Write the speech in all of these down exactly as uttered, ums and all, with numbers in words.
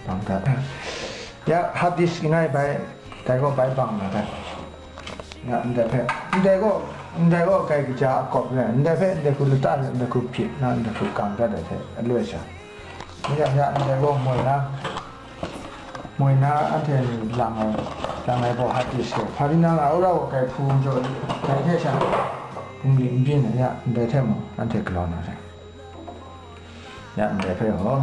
Bang dat. Ya, hard disk langai bai, dai gaw bai bang na dat. Ya, ndai hpe, ndai gaw, ndai gaw kai kaja a kawp re, ndai hpe ndai hku lata re, ndai hku hpyi na, ndai hku kang dat ai hte aloi sha. Ya, ya, ndai gaw moi na, moi na anhte ni lang ai, lang ai gaw hard disk re. Hpa ri na nga, ura gaw kai hpu n jaw, dai hte sha, bungli n byin ai, ya, ndai hte mung anhte galaw na re. Ya, ndai hpe gaw,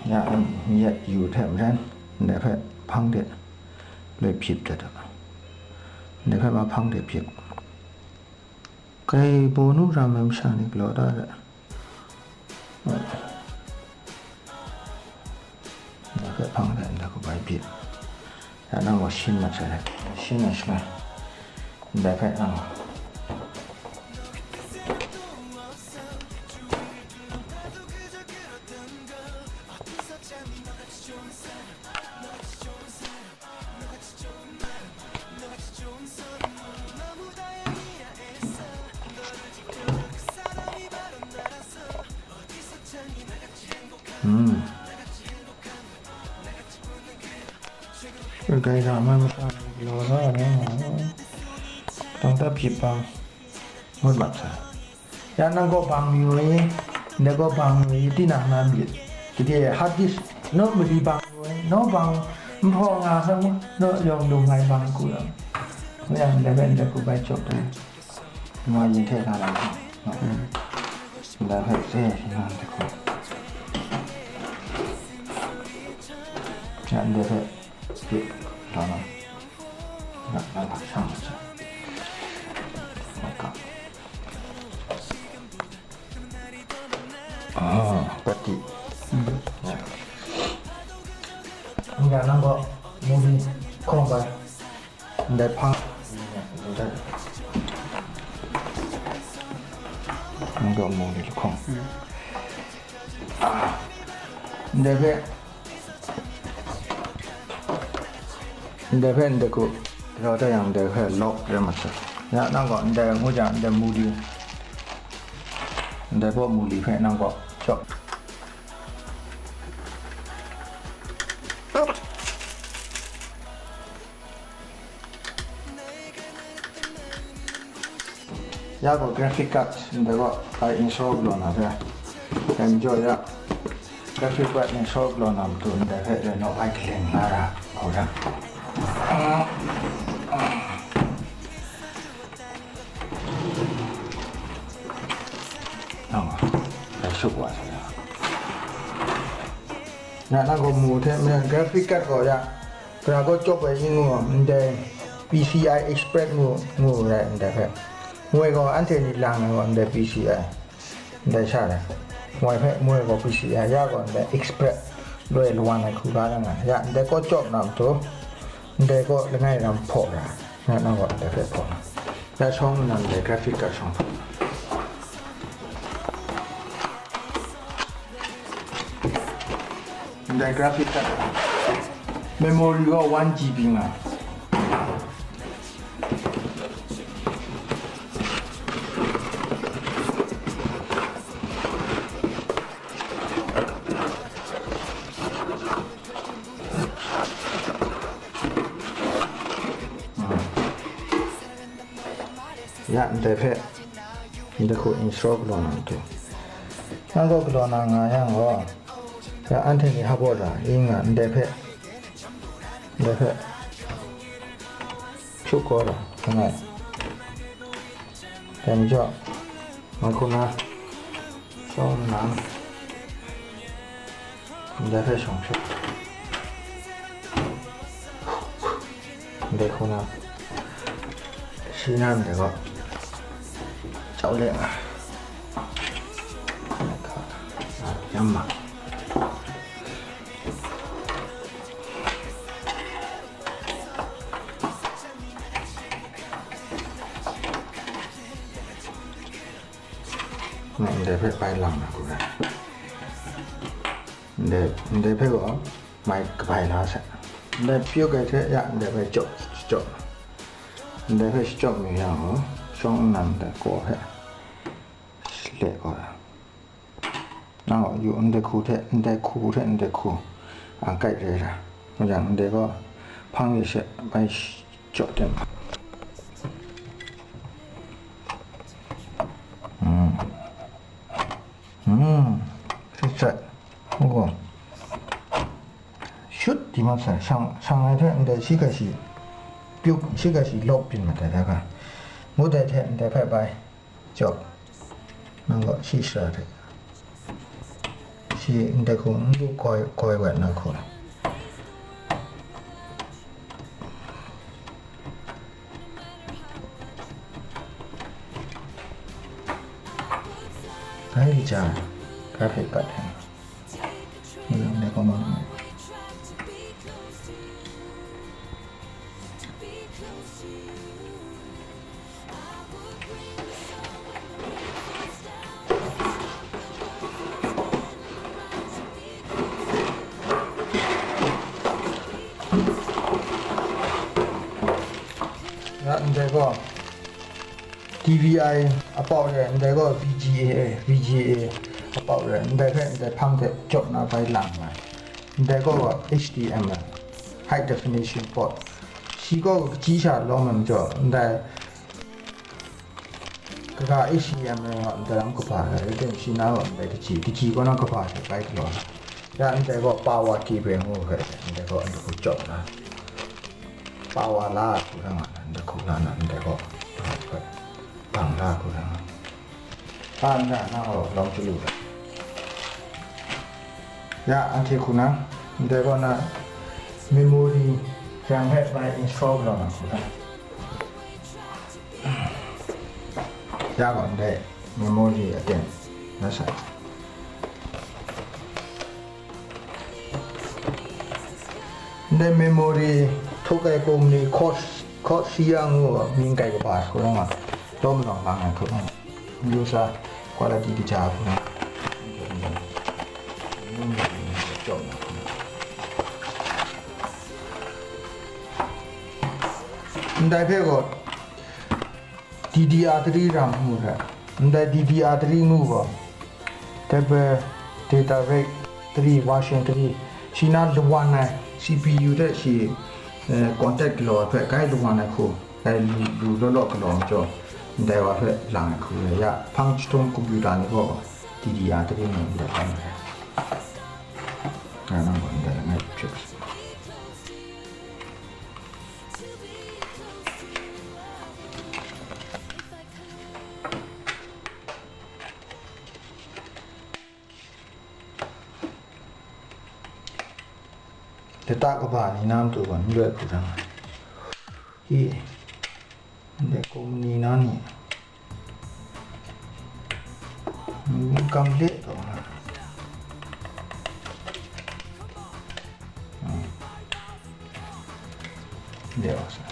ya, n yet yu hte maren, ndai hpe hpang de loi hpyip dat a. Ndai hpe ma hpang de hpyip. Kai baw nu ram ai masha ni galaw da re. Ndai hpe hpang de, ndai hku bai hpyip. Ya, nang gaw shin mat sai, shin ai shaloi, ndai hpe nang gaw Hmm. Kai sa mai masha ni galaw da ai, tang tat hpyip bang ngut mat sai. Ya, nang gaw bang mayu ai, ndai gaw bang mayu ai, tinang na myit. Gade hard disk, naw mali bang mayu ai, naw bang nhpaw nga sa mu, naw yawng lung ai bang ku yang. Yang ndai hpe ndai hku bai cawp ai. Nwa yin hte na lam hta, ndai hpe tse shi na ndai hku. Ya, ndai hpe, tit, la na, la, la, la, shang, shang. Ah, pati. Ya. Nang gaw, movie, hkawng bai. Ndai hpang. Nang gaw mu ni lahkawng. Ndai hpe, ndai hpe ndai hku rau dat yang, ndai hpe lawk rai mat sai. Ya, nang gaw ndai ngu jang, ndai mu li, ndai baw mu li hpe nang gaw cawp. Ya gaw graphic card ndai gaw bai install galaw na hpe, dai majaw ya, graphic card install galaw na matu ndai hpe rai naw bai kaleng la ra hkau ra. Nang gaw, dai shup wa sa ya. Ya, nang gaw mu hte maren graphic card gaw ya, gara gaw cawp ai yin ngu, ndai P C I Express ngu, ngu rai ndai hpe. Moi gaw anhte ni lang ai gaw ndai P C I, ndai sha rai. Moi hpe, moi gaw P C I, ya gaw ndai Express loi lawan ai hku ga na nga. Ya, ndai kaw cawp na matu, ndai kaw langai ram hpaw ra, ya, nang gaw ndai hpe hpaw na. Ya, shawng nnan ndai graphic card shawng hpaw na. Ndai graphic card memory gaw one G B nga. Ya, ndai hpe, ndai hku install galaw na matu. Nang gaw galaw na nga yang gaw, ya, anhte ni hap wa ra, yin nga, ndai hpe, ndai hpe, hpyu kau ra, langai. Dai majaw, ngai hku na, shawng nnan, ndai hpe shawng hpyu. Ndai hku na, shi na ndai gaw, jau le nga. Yam ma. Ndai hpe bai lang na hku rai. Ndai, ndai hpe gaw mai kabai la sai. Ndai pyu kai hte ya, ndai hpe chyawp, chyawp. Ndai hpe shachyawp mayu yang gaw, shawng nnan ndai kaw hpe shale kau ya. Nang gaw yu, ndai hku hte, ndai hku hte ndai hku, a, kai rai ra. Ngu jang, ndai gaw hpang de she bai sh-, jaw ten. Mm. Mm. Shut, shut. Ngu gaw. Shut di ma sa, shang, shang ai hte ndai shi ga shi, pyuk, shi ga shi lawp byin mat ai da ga. Ngu dai hte ndai hpe bai. Jaw. Nang gaw shi sara hte. Shi ndai hku n lu koi, koi wet na hku. Kai li ja, kai hpe pat ai. Ndai hku ma. Ya, ndai gaw, D V I apau re, ndai gaw V G A, V G A apau re, ndai hpe ndai hpang hte jaw na bai lang ai. Ndai gaw H D M I, High Definition Port. Shi gaw kachyi sha lawm ai majaw, ndai kaga H D M I gaw ndai lam kaba ai, rai timung shi na gaw ndai kachyi, kachyi kaw na kaba hte bai galaw na. Ya ndai gaw power cable ngu hpe, ndai gaw ndai hku jaw na. Power la hku rai nga na, ndai hku la na, ndai gaw, bang la hku rai nga. A, nna, nang gaw lawm chyalu ai. Ya, anhte hku na, ndai gaw na memory, jang hpe bai install galaw na hku na. Ya gaw ndai memory aten na sa. Ndai memory htuk ai kum ni, Cor-, Corsair ngu mying kai kaba hku rai nga, lawm malawng lang ai hku rai nga, yu sa, quality kaja hku rai nga. Ndai hpe gaw, D D R three ram ngu hte, ndai D D R three ngu gaw, tablet, data rate three, version three, shi na lawan ai, C P U hte shi, eh, contact galaw ai hpe, kai lawan ai hku, kai lu, lu law law galaw ai majaw, ndai wa hpe lang ai hku rai ya, hpang chyahtum computer ni gaw D D R three ngu ndai hpang rai. Nga nang gaw ndai langai hpyi hpyi. Lata kaba ni na matu gaw n rai hku rai nga. Hi, ndai company na ni, n kam le taw na. Hmm. De wa sa.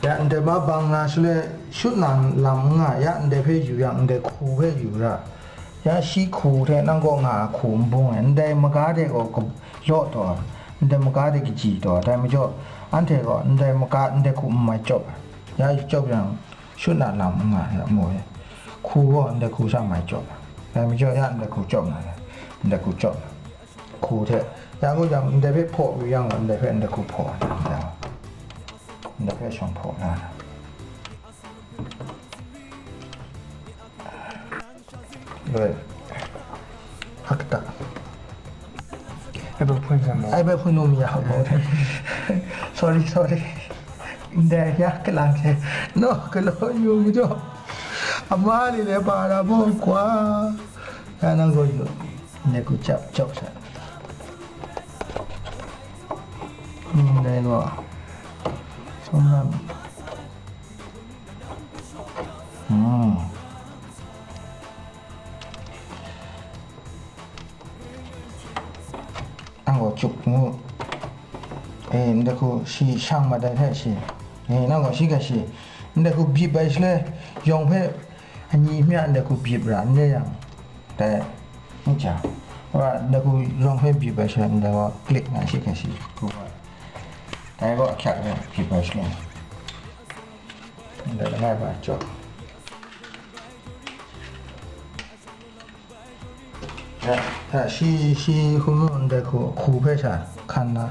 Ya ndai ma bang na shaloi shut na lam n nga, ya ndai hpe yu yang, ndai hku hpe yu ra. Ya shi hku hte nang kaw nga ai hku n bung ai, ndai maga de gaw ka-, law taw ai, ndai maga de kaji taw ai, dai majaw, anhte gaw ndai maga, ndai hku n mai chyawp ai. Ya chyawp yang, shut na lam n nga, ya mu ai. Hku gaw ndai hku sha mai chyawp ai. Dai majaw, ya ndai hku chyawp na, ndai hku chyawp ai. Hku hte, ya ngu jang, ndai hpe hpaw yu yang gaw, ndai hpe ndai hku hpaw ai, ndai hpe shawng hpaw na. Loi. Hakta. Ai bai hpun sa mo? Ai bai hpun nu mi ya mo. Sorry, sorry. Ndai ya kalang se. No, kalo yu mu jo. Ama li le ba ra mo kwa. Ya nang go yu. Ndai hku chap chap sa. Ndai go. Sawm lam. Hmm. Nang gaw chyuk ngu. Eh, ndai hku shi shang mat ai hte shi. Eh, nang gaw shi ga shi. Ndai hku bip ai shaloi, yawng hpe, ani hmya ndai hku bip ra n re yang, dai, n ja. Wa, ndai hku yawng hpe bip ai shaloi, ndai wa click na shi ga shi. Dai gaw ahkyak e bip ai shaloi. Ndai langai ba chyawp. Ya, shi, shi hkun mu ndai hku, hku hpe sha hkan na,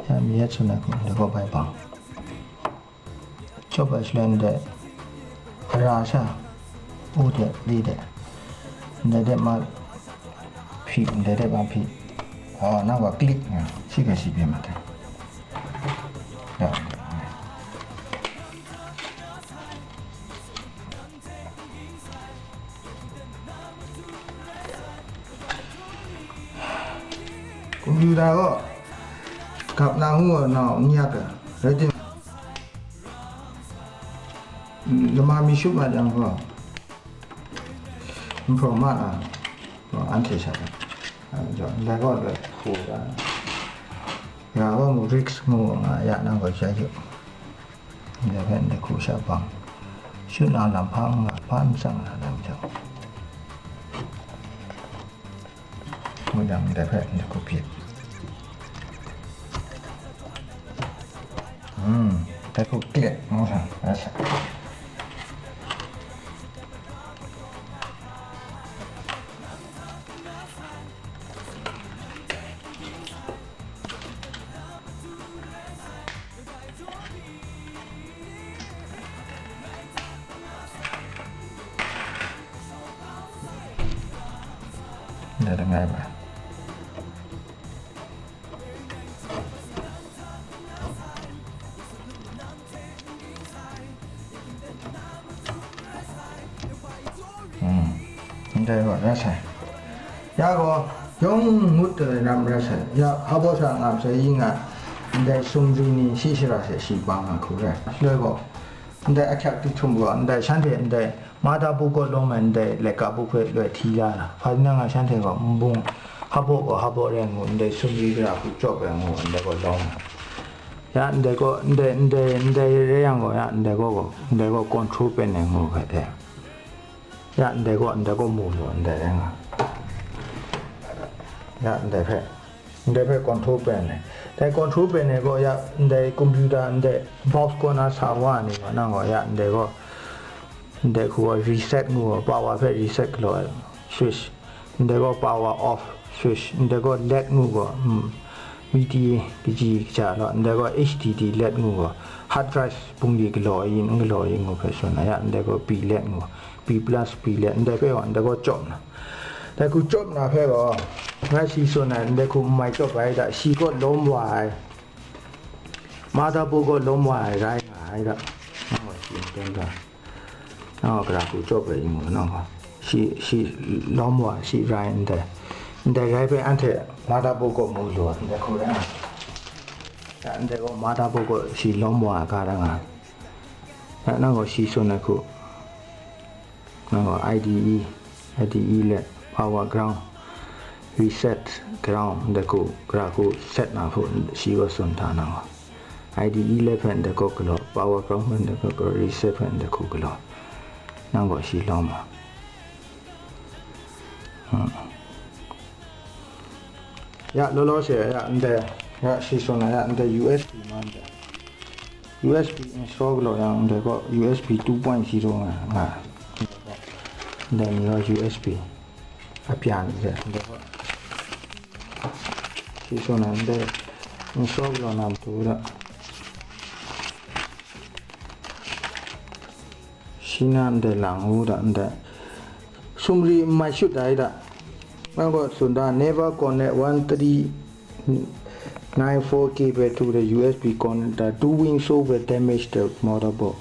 ya, mi yet tsun ai hku, ndai gaw bai bang. Chyawp ai shaloi ndai, ra sha, u de, li de, ndai de ma hpyi, ndai de ma hpyi. Oh, nang gaw click nga, shi hpe shi byin mat ai. Ya. Computer gaw gap na hku gaw nau n yak ai, rai timung, lama mi shut mat yang gaw, n hpraw ma ai, anhte sha, ndai gaw loi hku ai, ya gaw mu risk ngu nga ya, nang gaw jai yu. Ndai hpe ndai hku sha bang, shut na lam hpa n nga, hpa n tsang na lam jau. Ngu yang ndai hpe ndai hku byin. Hmm, ndai hku klet ngu sa, rai sa. Ndai langai bai. Hmm. Ndai gaw rai sai. Ya gaw, yawng ngut ai lam rai sai. Ya, hpa baw sha ngam sai, yi nga, ndai sumri ni shi shara she shi bang nga hku rai. Shaloi gaw, ndai ahkyak dihtum gaw, ndai shanhte ndai Mata bu kaw lawm ai ndai laika bu hpe loi hti la ai. Hpa ning nga shanhte gaw nbung, hpa baw gaw hpa baw rai ngu, ndai sumri gara hku chyawp ai ngu, ndai gaw lawm ai. Ya, ndai gaw, ndai, ndai, ndai rai yang gaw, ya, ndai gaw gaw, ndai gaw control pen ai ngu hpe de. Ya, ndai gaw, ndai gaw mu lu, ndai rai nga. Ya, ndai hpe, ndai hpe control pen ai. Dai control pen ai gaw, ya, ndai computer, ndai box kaw na sa wa ai ni gaw, nang gaw, ya, ndai gaw, ndai hku gaw reset ngu gaw, power hpe reset galaw ai switch. Ndai gaw power off switch, ndai gaw led ngu gaw, hmm, V T A kaji kaja law, ndai gaw H D D led ngu gaw, hard drive bungli galaw ai, n galaw ai ngu hpe tsun ai, ya, ndai gaw P led ngu, P plus P led, ndai hpe gaw, ndai gaw chyawp na. Dai hku chyawp na hpe gaw, ngai shi tsun ai, ndai hku n mai chyawp ai da, shi gaw lawm wa ai. Mata bu gaw lawm wa ai rai nga ai da. Nang gaw shi n ten da. Nang gaw gara hku chyawp ai ngu, nang gaw shi, shi lawm wa, shi rai ndai. Ndai rai hpe anhte Mata bu gaw mu lu, ndai hku rai nga. Ya, ndai gaw Mata bu gaw shi lawm wa ai ga rai nga. Ya, nang gaw shi tsun ai hku, nang gaw I D E, I D E let power ground, reset ground, ndai hku, gara hku set na hku, shi gaw tsun hta nang gaw. I D E let hpe ndai gaw galaw, power ground hpe ndai gaw galaw, reset hpe ndai hku galaw. Nang gaw shi lawm ma. Hmm. Ya, law law she, ya, ndai, ya, shi tsun ai, ya, ndai U S B ma ndai. U S B install galaw yang, ndai gaw U S B two point zero nga, nga. Ndai ni gaw U S B apyan de, ndai gaw. Shi tsun ai, ndai install galaw na matu da. Shi na ndai lang u da, ndai sumri n mai shut ai da. Nang gaw tsun da, never connect one three nine four cable to the U S B connector, doing so will damage the motherboard.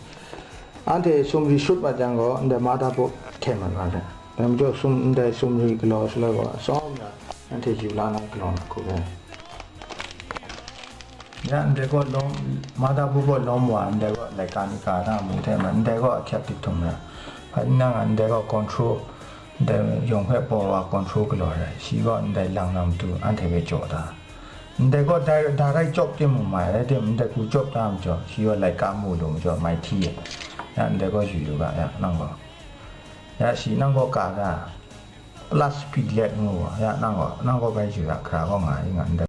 Anhte sumri shut mat yang gaw, ndai motherboard hten mat ga ai. Dai majaw sum, ndai sumri galaw shaloi gaw, atsawm na anhte yu la na galaw na hku rai. Ya, ndai gaw lawm, motherboard gaw lawm wa, ndai gaw laika ni ka na mu hte maren, ndai gaw ahkyep dihtum ra. Hpa nang a, ndai gaw control, ndai yawng hpe power control galaw rai, shi gaw ndai lang na matu anhte hpe jaw da. Ndai gaw dai, da rai chyawp timung mai, rai timung, ndai hku chyawp da majaw, shi gaw laika mu lu majaw, mai hti ai. Ya, ndai gaw yu lu ga, ya, nang gaw. Ya, shi nang gaw ka ga, plus P let ngu gaw, ya, nang gaw, nang gaw bai yu ya, hkra gaw nga i nga, ndai